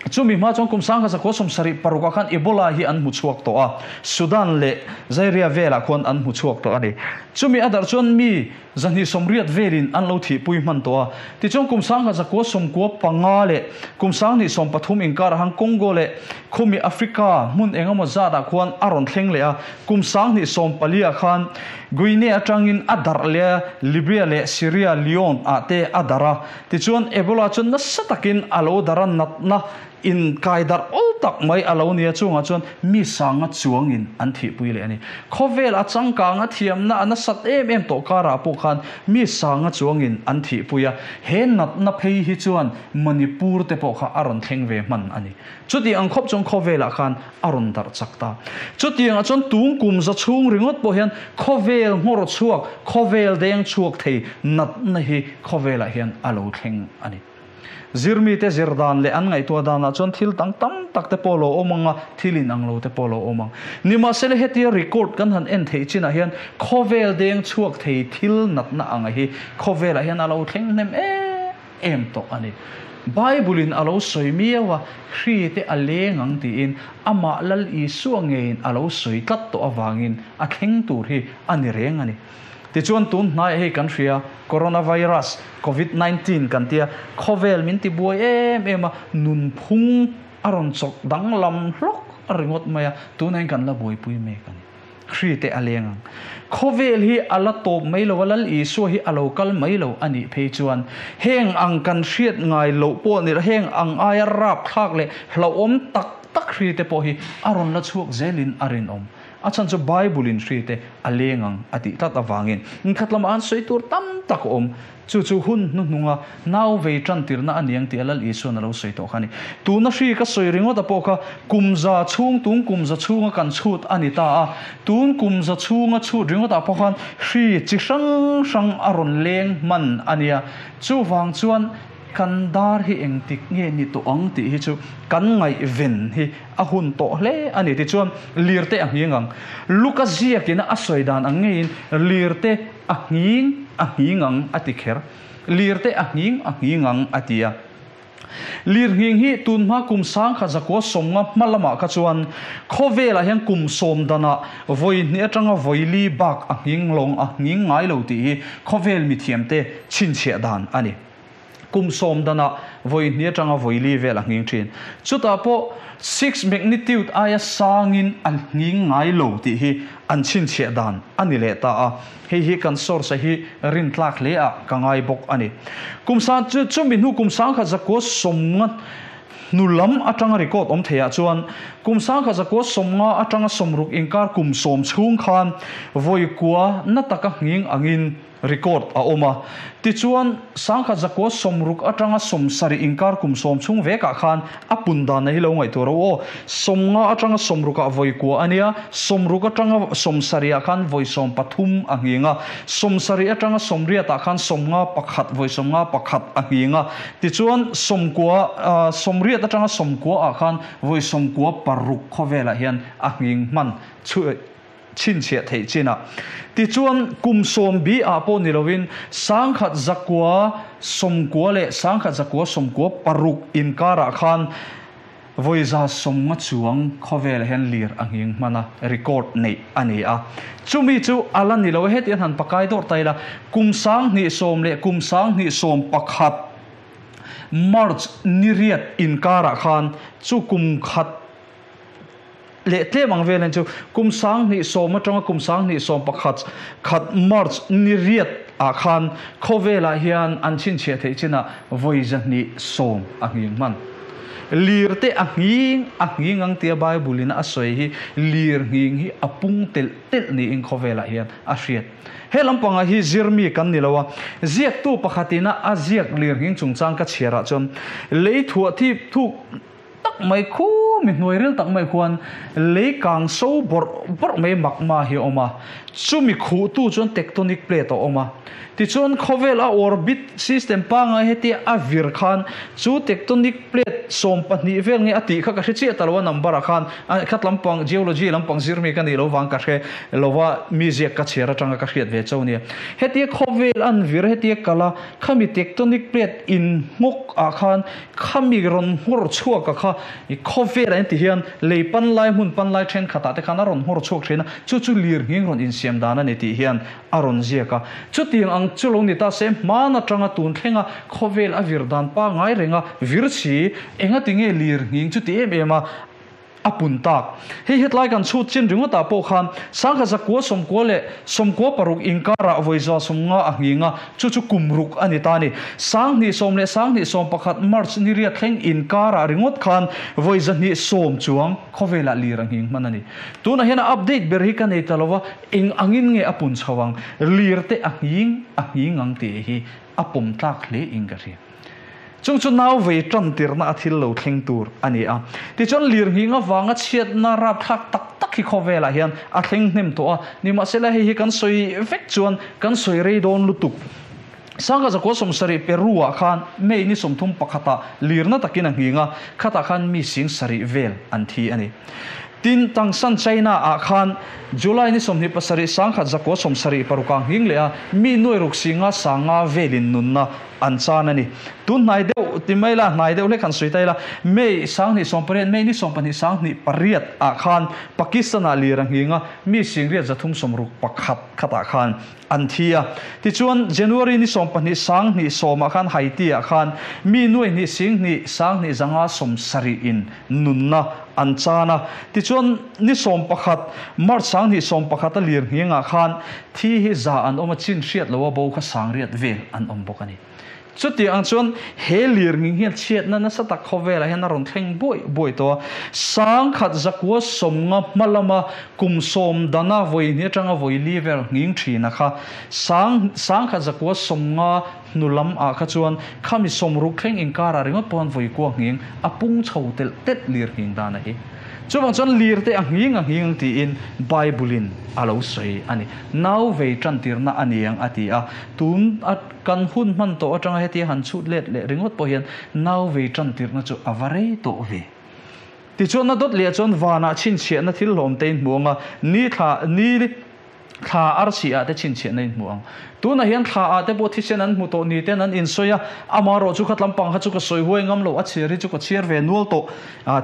chumi hma chuan kum 1976 ah khan Ebola hi an hmu chhuak tawh a, Sudan leh Zaire velah khuan an hmu chhuak tawh a ni. Chumi a darh chuan mi 280 velin an lo thihpui hman tawh a. Tichuan kum 1995 leh kum 2030 inkarah khan Congo leh khumi Africa hmun engemaw zatah khuan a rawn thleng leh a. Kum 2014 ah khan Guinea atangin a darh leh a, Libya leh Sierra Leone ah te a darh a. Tichuan, Ebola chu nasa takin a lo dar a, natna inkai darh awl tak mai a lo nia chungah chuan mi sanga chuangin an thihpui leh a ni. Khawvel a changkang a thiamna a nasat em em tawh karah pawh khan mi sanga chuangin an thihpui a, he natna phei hi chuan Manipur te pawh kha a rawn thleng ve hman a ni. Chuti ang khawp chuan khawvelah khan a rawn darh chak ta. Chutiangah chuan tung kum za chhung ringawt pawh hian khawvel nghawr chhuak, khawvel deng chhuak thei natna hi khawvelah hian a lo thleng a ni. Zirmite zir dan leh an ngaihtuah danah chuan thil dang tam tak te pawh a lo awm ang a, thil inang lo te pawh a lo awm ang. Nimahsela hetia record kan han en theih chinah hian khawvel deng chhuak thei thil natna anga hi khawvelah hian a lo thleng hnem em em tawh a ni. Bible-in a lo sawi miau a, hri te a leng ang tiin amah Lal Isua ngeiin a lo sawi tlat tawh avangin a thleng tur hi a ni reng a ni. Tichuan tun hnaiah hei kan hria, Coronavirus, Covid 19 kan tia, khawvel min ti buai em em a, nunphung a rawn chawk danglam hlawk ringawt mai a, tunah hian kan la buaipui mek a ni. Hri te a leng ang. Khawvel hi a la tawp mai lo a, Lal Isua hi a lo kal mai lo a nih phei chuan heng ang kan hriat ngai loh pawh ni lo, heng ang aia rapthlak leh hlauhawm tak tak hri te pawh hi a rawn la chhuak zelin a rinawm. A chhan chu Bible in hri te a leng ang a tih tlat avangin inkhat lamah an sawi tur tam tak a awm. Chu chu hun hnuhnunga nau vei tantirna a niang tih a Lal Isuan a lo sawi tawh kha a ni. Tuna hri ka sawi ringawt a pawh kha kum za chhung tun kum za chhunga kan chhut a ni ta a. Tun kum za chhunga chhut ringawtah pawh khan hri chi hrang hrang a rawn leng hman a nia. Chuvang chuan kan dar hi engtik nge ni tawh ang tih hi chu kan ngaihven hi a hun tawh hle a ni. Tichuan lirte a nghing ang. Luka ziakina a sawi dan ang ngeiin lirte A nghing a nghing ang a ti kher. Lir te a nghing a nghing ang a ti a. Lir nghing hi tunhma kum 1950 hma lamah kha chuan khawvelah hian kum sawm danah vawi hnih atanga vawi li bak a nghing lawng a nghing ngai lo tih hi khawvel mithiamte chhinchhiah dan a ni. Kum sawm danah vawi hnih atanga vawi li vel a nghing thin. Chutah pawh six magnitude aia sangin a nghing ngai lo tih hi an chhinchhiah dan a ni leh ta a. Hei hi kan source a hi rintlak hle ah ka ngai bawk a ni. Kum sang chu chumi hnu kum sangkhat zakua sawmnga hnu lam atanga record awm theiah chuan kum sangkhat zakua sawmnga atanga sawmruk inkar kum sawm chhung khan vawi kua na taka nghing angin Record a awm a. Tichuan, sangkhat zakua 60 atanga 70 inkar kum 10 chhung vekah khan a pun danna hi lo ngaihtuah ro aw. 50 atanga 60 ah vawi kua a nia, 60 atanga 70 ah khan vawi 13 a nghing a, 70 atanga 80 ah khan 51 vawi 51 a nghing a, tichuan 90 80 atanga 90 ah khan vawi 96 khawvelah hian a nghing hman chu. Chhinchhiah theih chinah. Tichuan, kum 70 ah pawh ni loin sangkhat zakua 90 leh sangkhat zakua 96 inkarah khan vawi 150 chuang khawvelah hian lir a nghing hman a, record neih a ni a. Chumi chu a la ni lo e, heti an han pakai dawr ta ila, kum 2010 leh kum 2011 March ni riat inkarah khan chu kum khat, Leh tlem ang vel hian chu kum 2010 atanga kum 2011 khat March ni riat ah khan khawvelah hian an chhinchhiah theih chinah vawi 210 a nghing hman. Lir te a nghing a nghing ang tia Bible in a sawi hi lir nghing hi a pung telh telh niin khawvelah hian a hriat. He lampangah hi zirmi kan ni lo a, ziaktu pakhatin a a ziak lir nghing chungchang ka chhiarah chuan lei thuah thip thuk Tak mai khu mi hnuai ril tak mai khuan lei kang so bawrh bawrh mai magma hi a awm a, chumi khuhtu chuan tectonic plate a awm a. Tichuan khawvel a orbit system pangngai hetia a vir khan chu tectonic plate 12 vel nge a tih kha ka hre chiah ta lo a number ah khan a khat lampang geology lampang zirmi ka nih lo vang ka hre lo va mi ziak ka chhiar atanga ka hriat ve cho nia. Hetia khawvel an vir hetia kal a khami tectonic plate in nghawk ah khan Khami rawn nghawr chhuak a kha i khawvel ah ti hian lei pan lai hmun pan lai thenkhat ah te khan a rawn nghawr chhuak thin a, chu chu lir nghing rawn insiam dan a ni tih hian a rawn ziak a. Chutiang ang chu lo ni ta se hman atanga tun thlenga khawvel a vir dan pangai renga vir si engati nge lir nghing chu ti em em a A pun tak. Hei hetlai kan chhut chin ringawtah pawh khan sangkhat zakua 90 leh 96 inkarah vawi 150 a nghing a, chu chu kum ruk a ni ta a ni. 2010 leh 2011 March ni riat thleng inkarah ringawt khan vawi 210 chuang khawvelah lir a nghing hman a ni. Tunah hian a update ber hi ka nei ta lo va, eng angin nge a pun chho ang, lir te a nghing a nghing ang tih hi a pawm tlak hle in ka hria. Chung chu nau vei tan tirna a thil lo thleng tur a ni a. Tichuan lirnghing avanga chhiatna rapthlak tak tak hi khawvelah hian a thleng hnem tawh a. Nimahsela hei hi kan sawi vek chuan kan sawi rei dawn lutuk. Sangha zakua 70 Peru-ah khan May ni 31 ah lirna takin a nghing a, khatah khan mi 70,000 vel an thi a ni. Tin, Tangshan China-ah khan July ni 27 1976 ah nghing leh a, mi nuai ruk singa sanga velin nunna an chan a ni. Tun hnai deuh ti mai la, hnai deuh hlek han sawi ta ila, May 2018, May ni 12 28 ah khan Pakistan-ah lir a nghing a, mi 361 khatah khan an thi a. Tichuan, January ni 12 2010 ah khan Haiti ah khan mi nuai hnih sing hnih 20 zanga 70 in nunna an chan a. Tichuan, ni 11 March 2011 a lir nghing ah khan thi hi za an awm a, chin hriat lo a bo kha sangriat vel an awm bawk a ni. Chutiang ang chuan he lir nghing hian chhiatna nasa tak khawvelah hian a rawn thleng buai buai tawh a. 1000 zakua 50 hma lama kum 10 dana vawi hnih atanga vawi li vel nghing thin a kha. Sang 1000 zakua 50 hnu lam ah kha chuan khami 60 thleng inkarah ringawt pawh an vawi kua nghing a pung chho telh telh lir nghing dan a hi. Chuvang chuan lir te a nghing a nghing ang tiin Bible in a lo sawi a ni. Nau vei tantirna a ni ang a ti a. Tun a kan hun hman tawh atanga hetia han chhut let leh ringawt pawh hian nau vei tantirna chu a va rei tawh ve. Tichuan a dawt leh chuan vanah chhinchhiahna thil hlawm te in hmu ang a, ni thla ni thla arsi ah te chhinchhiahna in hmu ang. Tunah hian thla ah te pawh thisen an hmu tawh ni ten an insawi a, amaherawh chu khat lampang kha chu ka sawi huai ngam lo, a chhiar hi chu ka chhiar ve nual tawh.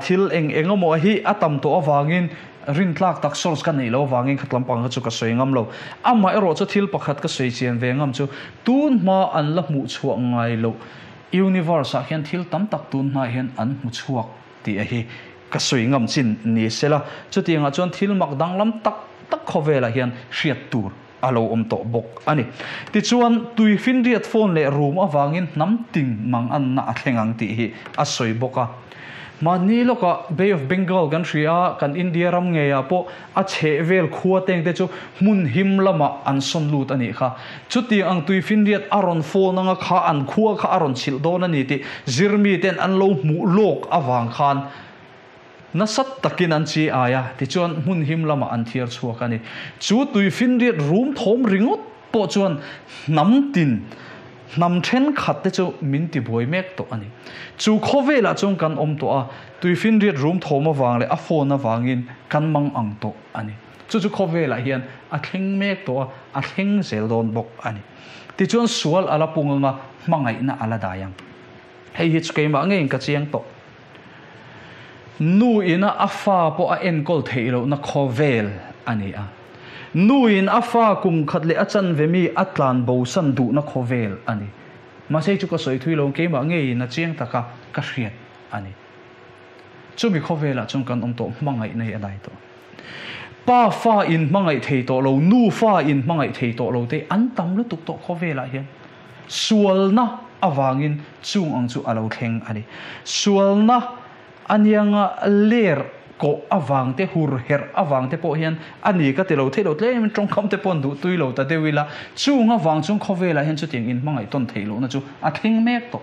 Thil eng eng emaw hi a tam tawh avangin rintlak tak source ka neih loh avangin khat lampang kha chu ka sawi ngam lo. Amaherawh chu thil pakhat ka sawi chian ve ngam chu tun hma an la hmuh chhuah ngai loh. Universe ah hian thil tam tak tun hma hian an hmu chhuak tih a hi ka sawi ngam chin ni sela. Chutiangah chuan thil mak danglam tak tak khawvelah hian hriat tur a lo awm tawh bawk a ni. Tichuan, tuifinriat phone leh room avangin hnam ting mang anna a thleng ang tih hi a sawi bawk a. Mahni lawkah Bay of Bengal kan hria a, kan India ram ngeiah pawh a chhehvel khua teng te chu hmun him lamah an sawn lut a nih kha. Chutiang ang tuifinriat a rawn phone anga kha an khua kha a rawn chhilh dawn a ni tih zirmi ten an lo hmuh lawk avang khan Nasa takin an chi ai a, tichuan hmun him lamah an thiar chhuak a ni. Chu tuifinriat rum thawm ringawt pawh chuan hnam tin, hnam thenkhat te chu min tibuai mek tawh a ni. Chu khawvelah chuan kan awm tawh a, tuifinriat rum thawm avang leh a phone avangin kan mang ang tawh a ni. Chu chu khawvelah hian a thleng mek tawh a, a thleng zel dawn bawk a ni. Tichuan sual a la pung anga hmangaihna a la dai ang. Hei hi chu keimah ngeiin ka chiang tawh. Nu ina a fa pawh a enkawl theih lohna khawvel a ni a. Nu in a fa kum khat leh a chanve mi a tlan bosan duhna khawvel a ni. Mahse hei chu ka sawi thui lo, keimah ngeiin a chiang taka ka hriat a ni. Chumi khawvelah chuan kan awm tawh, hmangaihna hi a dai tawh. Pa fa in hmangaih thei tawh lo, nu fa in hmangaih thei tawh lo te an tam lutuk tawh khawvelah hian. Sualna avangin chung ang chu a lo thleng a ni. Sualna anianga ler kawh avang te, hur herh avang te pawh hian a ni ka ti lo theih lo tlemin tawngkam te pawh an duh tui lo ta deuh ila, chung avang chuan khawvelah hian chutiang inhmangaih tawn theih lohna chu a thleng mek tawh.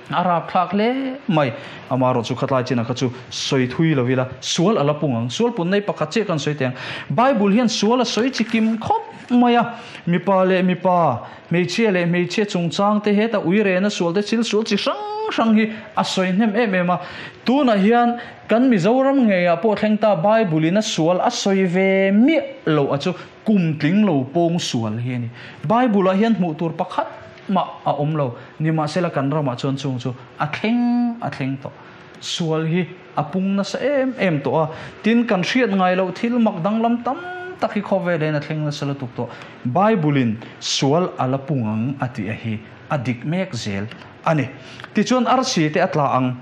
A rapthlak hle mai. Amaherawh chu khatlai chinah kha chu sawi thui lo ila, sual a la pung ang. Sual pun nei pakhat chiah kan sawi teh ang. Bible hian sual a sawi chi kim khawp mai a. Mipa leh mipa, hmeichhia leh hmeichhia chungchang te heta ui rena sual te thil sual chi hrang hrang hi a sawi hnem em em a. Tunah hian kan Mizoram ngeiah pawh thleng ta Bible in a sual a sawi ve miah loh a chu kum tling lo pawng sual hi a ni. Bible ah hian hmuh tur pakhat mah a awm lo. Nimahsela kan ramah chuan chung chu a thleng a thleng tawh. Sual hi a pung nasa em em tawh a, tin kan hriat ngai loh thil mak danglam tam tak hi khawvel hian a thleng nasa lutuk tawh. Bible in sual a la pung ang a tih a hi a dik mek zel a ni. Tichuan arsi te a tla ang.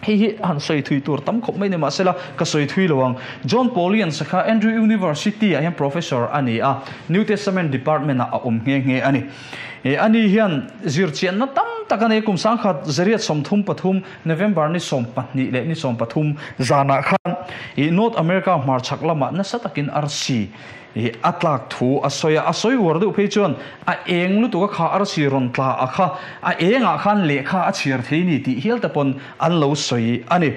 Hei hi han sawi thui tur tam khawp mai ni mahsela ka sawi thui lo ang. John Paulians kha Andrew University ah hian professor a ni a, New Testament department ah a awm nghe nghe a ni. Ani hian zirchianna tam tak a nei, kum sangkhat zariat 33 November ni 12 leh ni 13 zanah khan North America hmarchhak lamah nasa takin arsi I a tlak thu a sawi a, a sawi uar deuh phei chuan a eng lutuk a kha arsi rawn tla a kha, a engah khan lehkha a chhiar thei ni tih hial te pawn an lo sawi a ni.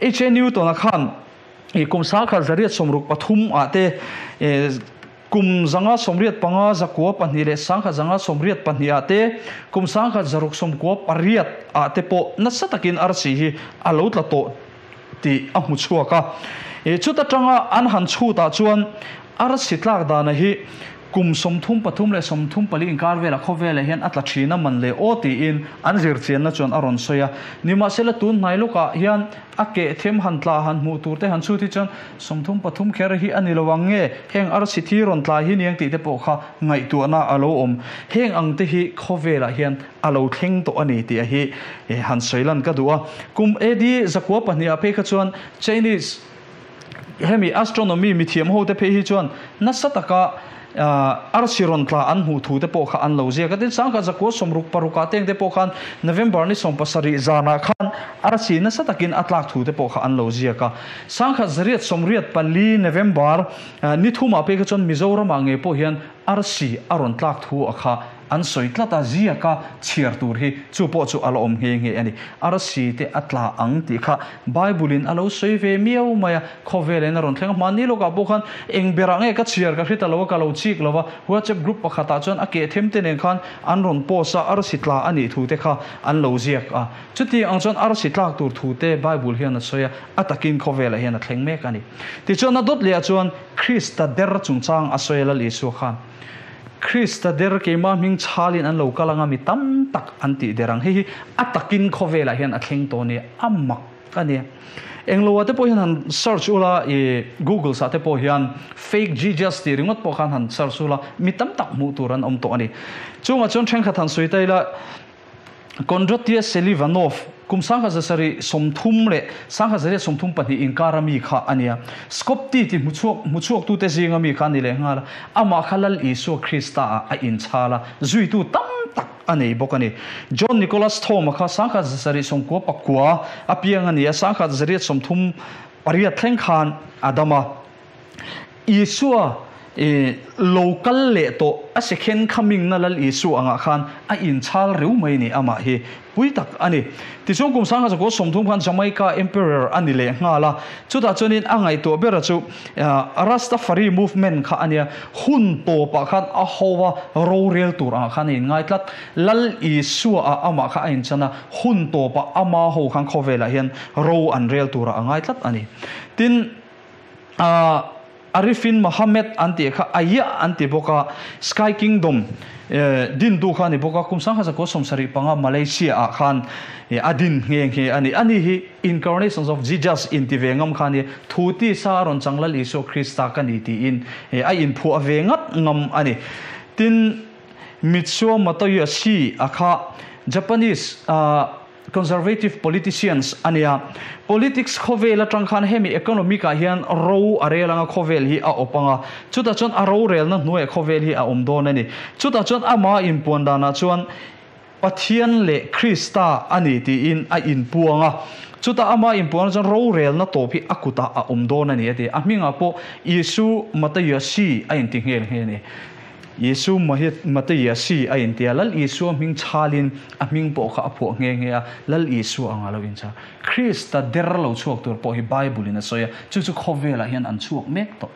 HA Newton-a khan i kum sangkhat 863 ah te kum 585 902 leh sangkhat 582 ah te kum sangkhat 698 ah te pawh nasa takin arsi hi a lo tla tawh tih a hmu chhuak a. Chuta tanga an han chhutah chuan arsi tlak dana hi kum 33 leh 34 inkar velah khawvelah hian a tla thin a man leh aw tiin an zirchianna chuan a rawn sawi a. Nimahsela tun hnai lawkah hian a keh them han tla han hmuh tur te han chhut hi chuan 33 kher hi a ni lo ang nge heng arsi thi rawn tla hi niang tih te pawh kha ngaihtuahna a lo awm. Heng ang te hi khawvelah hian a lo thleng tawh a ni tih a hi han sawi lan ka duh a. Kum AD 902 ah phei kha chuan Chinese hemi astronomy mithiam ho te phei hi chuan nasa taka arsi rawn tla an hmuh thu te pawh kha an lo ziak a. Tin, sangkhat 966 ah teng te pawh khan November ni 17 zanah khan arsi nasa takin a tlak thu te pawh kha an lo ziak a. Sangkhat 884 November ni thumah phei kha chuan Mizoramah ngei pawh hian arsi a rawn tlak thu a kha An sawi tlat a, ziaka chhiar tur hi chu pawh chu a la awm nghe nghe a ni. Arsi te a tla ang tih kha Bible in a lo sawi ve miau mai a, khawvel in a rawn thleng a. Hmanni lawkah pawh khan eng berah nge ka chhiar ka hre ta lo a, ka lo chik lo va, WhatsApp group pakhatah chuan a keh them te nen khan an rawn post a, arsi tla a nih thu te kha an lo ziak a. Chutiang ang chuan arsi tlak tur thu te Bible hian a sawi a, a takin khawvelah hian a thleng mek a ni. Tichuan a dawt lehah chuan Krista der chungchang a sawi a Lal Isua khan. Krista der keimah hming chhalin an lo kal anga mi tam tak an tih der ang. Hei hi a takin khawvelah hian a thleng tawh a ni, a mak a ni. Engloah te pawh hian han search ula i Googles ah te pawh hian fake Jesus tih ringawt pawh khan han search ula mi tam tak hmuh tur an awm tawh a ni. Chungah chuan thenkhat han sawi ta ila. Kondratia Selivanov, kum 1730 leh 1832 inkara mi kha a nia. Skopti ti hmuchhuak hmuchhuaktute zinga mi kha a ni leh nghal a, amah kha Lal Isua Krista-ah a inchhal a, zuitu tam tak a nei bawk a ni. John Nicholas Thoma kha 1799 a piang a ni a, 1838 thleng khan a dam a. Isua i lo kal leh tawh a second coming na Lal Isua angah khan a inchhal reu mai ni amah hi pui tak a ni. Tichuan kum 1930 khan Jamaica Emperor a ni leh nghal a, chutah chuanin a ngaihtuah bera chu Rastafari movement kha a nia, hun tawpah khan a ho a rorel tur angah khan a inngai tlat. Lal Isua ah amah kha a inchan a, hun tawpah ama ho khan khawvelah hian ro an rel turah a ngai tlat a ni. Tin. Arifin Mohammed an tih kha Ayah an ti bawk a, Sky Kingdom dintu kha a ni bawk a, kum 1975 Malaysia ah khan a din nghe nghe a ni. Ani hi Incarnations of Jesus inti ve ngam kha a ni, thu tisa a rawn chang Lal Isua Krista ka ni tiin a inphuah ve ngat ngam a ni. Tin, Mitsuo Motoyoshi a kha Japanese Conservative politicians a nia. Politics khawvel atang khan hemi economic ah hian ro a rel anga khawvel hi a awp anga, chutah chuan a rorelna hnuaiah khawvel hi a awm dawn a ni. Chutah chuan ama inpuan danah chuan Pathian leh Krista a ni tiin a inpuang a, chutah ama inpuanah chuan rorelna tawp hi a kutah a awm dawn a ni a ti. A hmingah pawh Isu Matayoshi a inti nghel nghe a ni. Isu Mateiasi a inti a, Lal Isua hming chhalin a hming pawh kha a phuah nghe nghe a, Lal Isua anga lo inchhal. Krista der lo chhuak tur pawh hi Bible-in a sawi a, chu chu khawvelah hian an chhuak mek tawh.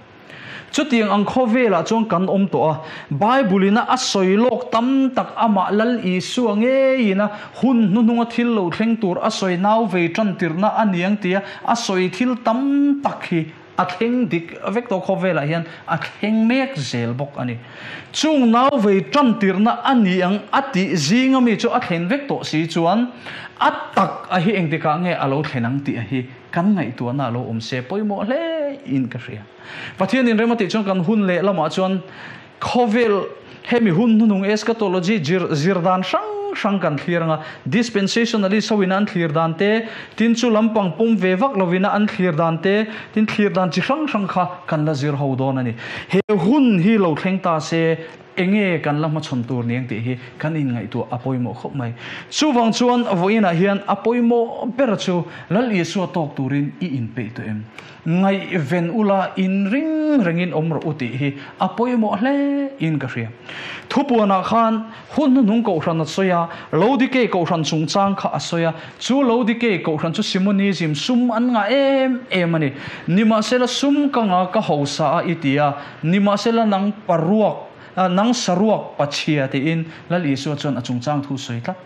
Chutiang ang khawvelah chuan kan awm tawh a, Bible-in a sawi lawk tam tak amah Lal Isua ngeiin a hun hnuhnunga thil lo thleng tur a sawi nau vei tantirna a niang tia a sawi thil tam tak hi A thleng dik vek tawh khawvelah hian a thleng mek zel bawk a ni. Chung nau vei tantirna a ni ang a tih zinga mi chu a thlen vek tawh si chuan a tak a hi engtikah nge a lo thlen ang tih a hi kan ngaihtuahna a lo awm se pawimawh hle in ka hria. Pathian inrem a tih chuan kan hun leh lamah chuan Khawvel hemi hun hnuhnung eschatology zir dan hrang hrang kan thlir anga, dispensationalist ho ina an thlir dan te, tin chu lampang pawm ve vak lo ina an thlir dan te, tin thlir dan chi hrang hrang kha kan la zir ho dawn a ni. He hun hi lo thleng ta se enge kan la hmachhawn tur ni ang tih hi kan inngaihtuah a pawimawh khawp mai. Chuvang chuan vawiinah hian a pawimawh ber chu Lal Isua tawk turin i inpeih tawh em? Ngaihven ula in ring rengin awm rawh u tih hi a pawimawh hle in ka hria. Thupuanah khan hun hnuhnung kohhran a sawi a, Lodikei kohhran chungchang kha a sawi a, chu Lodikei kohhran chu Simonism sum an ngah em em a ni. Nimahsela sum ka ngah ka hausa a i ti a, nimahsela nang paruak, nang saruak pachhia tiin Lal Isua chuan a chungchang thu sawi tlat.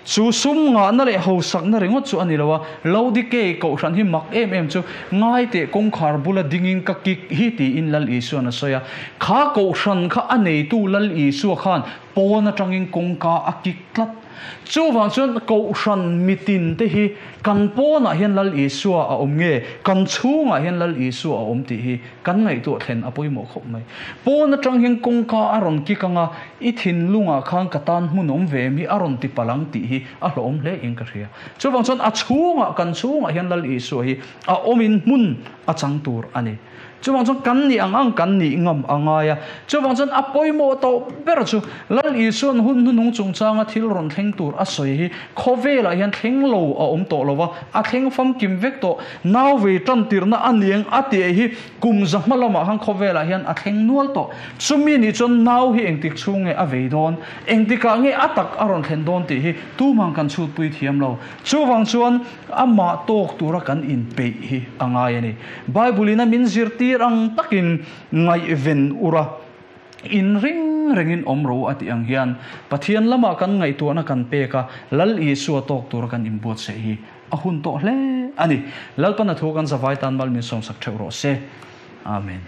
Chu sum ngahna leh hausakna ringawt chu a ni lo a, Laodikei kohhran hi mak em em chu ngaiteh kawngkhar bula dingin ka kik hi tiin Lal Isua'n a sawi a. Kha kohhran kha a neitu Lal Isua khan pawn atangin kawngka a kik tlat. Chuvang chuan kohhran mitin te hi kan pawnah hian Lal Isua a awm nge, kan chhungah hian Lal Isua a awm tih hi Kan ngaihtuah thlen a pawimawh khawp mai. Pawn atang hian kawngka a rawn kik anga, i thinlungah khan ka tan hmun awm ve em hi a rawn ti palh ang tih hi a hlawhawm hle in ka hria. Chuvang chuan a chhungah, kan chhungah hian Lal Isua hi a awmin hmun a chang tur a ni. Chuvang chuan kan nih ang ang kan nih ngam a ngai a. Chuvang chuan a pawimawh tawh ber chu Lal Isua'n hun hnuhnung chungchanga thil rawn thleng tur a sawi hi khawvelah hian thleng lo a awm tawh lo va, a thleng famkim vek tawh. Nau vei tantirna a niang a tih hi kum za hma lamah khan khawvelah hian a thleng nual tawh. Chumi nih chuan nau hi engtik chhung nge a vei dawn, engtikah nge a tak a rawn thlen dawn tih hi tumang kan chhutpui thiam lo. Chuvang chuan amah tawk tura kan inpeih hi a ngai a ni. Bible-in a min zirtir ang takin ngaihven ura in ring rengin awm ro a tih ang hian Pathian lamah kan ngaihtuahna kan pek a, Lal Isua tawk tura kan inbuatsaih hi A hun tawh hle a ni. Lalpan a thu kan zavai tan mal min sawmsak theuh rawh se. Amen.